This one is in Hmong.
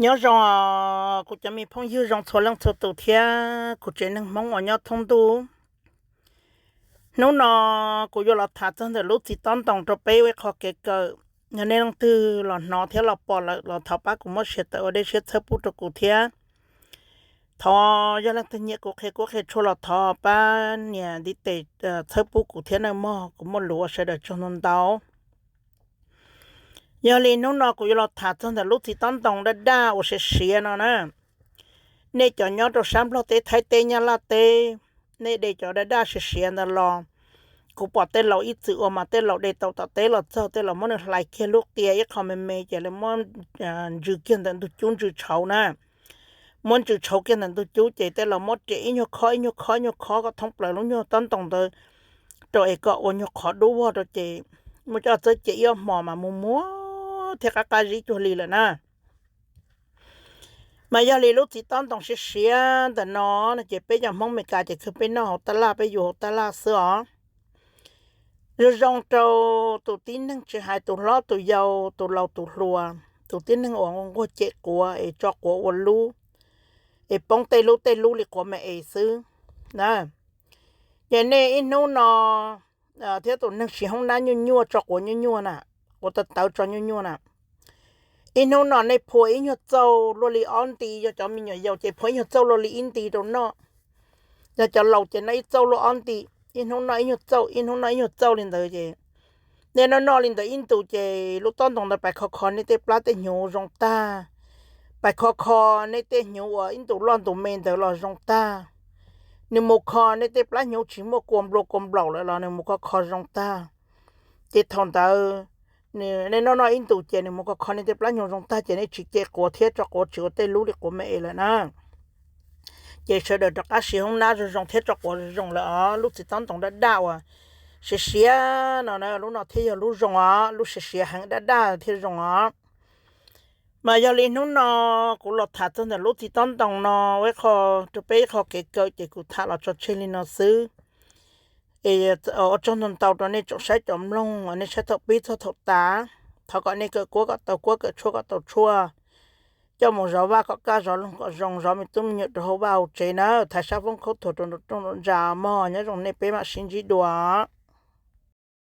Nyob zoo, kuv cov me phooj ywg zoo txhua leej txhua tus thiab kuv tsev neeg Hmoob uas nyob thoob ntuj. Hnub no kuv yuav los tham txog ntawm lub txiv tob ntoos rau peb ua ib qho kev kawm. Yog nej leej twg los hnov thiab los pom lawm los thov pab kuv muab share tawm ua dej siab txhawb pub rau kuv thiab. Thov yog leej twg nyiam kuv qhia kuab qhia tshuaj los thov pab nias ntiv tes txhawb pub kuv thiab nawb mog, kuv muaj lus ua sawv daws tsaug ntau ntau. Yog li hnub no kuv yuav los tham txog ntawm lub txiv tob ntoos daj daj uas siav siav no na. Nej cov nyob rau sab Nplog teb, Thaib teb, Nyab Laj teb, nej de cov daj daj siav siav ntawd los. Kuv pom tej laus ib txwm ua mas tej laus de tau tom teb los txog tej laus muab nws hlais kiag lub qia ib qho me me ces lawv muab ntsws kiag ntawm ntug cub ntsws tshauv na. Muab ntsws tshauv kiag ntawm ntug cub ces tej laus muab riam ib nyuag khob ib nyuag khob ib nyuag khob kom thoob plaws lub nyuag tob ntoos ntawd rau es kom ua nyuag qhov dub vog rau ces muab coj txawb cia ib ob hmos mas muag muag thiab qab qab zib cuag li lawm na. Mas yog li lub txiv tob ntoos siav siav ntawm no no ces peb cov Hmoob Meskas ces kawg peb noj hauv tab laj, peb yus hauv tab laj xwb os. Zoo zoo rau tus tib neeg tsis hais tus hlob tus yau, tus laus tus hluas, tus tib neeg uas nquag cem quav es tso quav ua lub, es poob tej lub tej lub li quav me es xwb na. Ces nej ib hnub no thiab tus neeg siv hoob nab nyuaj nyuaj tso quav nyuaj nyuaj na, quav tawv tawv tso nyuaj nyuaj na, ib hnub no nej phua ib nyuag txauj luaj li ob nti, yog cov me nyuam yaus ces phua ib nyuag txauj luaj li ib nti rau noj. Yog cov laus ces noj ib txauj luaj ob nti, ib hnub noj ib nyuag txauj, ib hnub noj ib nyuag txauj li ntawd ces nej noj noj li ntawd ib ntus ces lub tob ntoos ntawd pais kho kho nej tej plab tej hnyuv zoo tag. Pais kho kho nej tej hnyuv uas ib ntus loj ntus me ntawd los zoo tag. Nws mus kho nej tej plab hnyuv tsis muaj kua nplua kua nplaum lawm los nws mus kho kho zoo tag. Ces thaum ntawd nej noj noj ib ntus ces nws mus kho kho nej tej plab hnyuv zoo tag ces nej tsis cem quav thiab tso quav tsis ua tej lub li quav me es lawm na. Ces sawv daws rov qab siv hoob nab zoo zoo thiab tso quav zoo zoo lawm os. Lub txiv tob ntoos daj daj uas siav siav no na, lub no thiaj yog lub zoo os, lub siav siav heev daj daj thiaj zoo os. Mas yog li hnub no kuv los tham txog ntawm lub txiv tob ntoos no ua ib qho rau peb ib qho kev kawm ces kuv tham los tso tseg li no xwb. Es ua tsaug ntau ntau rau nej tsoom saib cov mloog uas nej saib thaum pib txog thaum tas. Thov kom nej kawm kuab kom tau kuab, kawm tshuaj kom tau tshuaj, coj mus zov vaj kom kaj, zov loog kom zoo, zov me tub me nyuam rau hauv vaj hauv tsev na, thaiv sab foob khaub thuas rau nram rooj nram ntsa mog. Nyob zoo nej, peb mam sib ntsib dua.